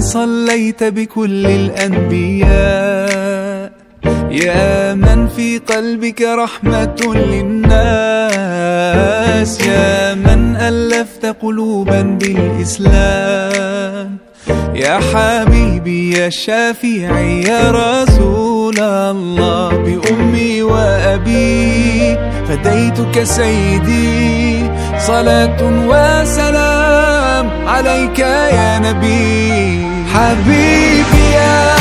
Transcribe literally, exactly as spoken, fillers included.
صليت بكل الأنبياء، يا من في قلبك رحمة للناس، يا من ألفت قلوبا بالإسلام، يا حبيبي يا شفيعي يا رسول الله، بأمي وأبي فديتك سيدي، صلاة وسلام عليك يا نبي. حبيبي يا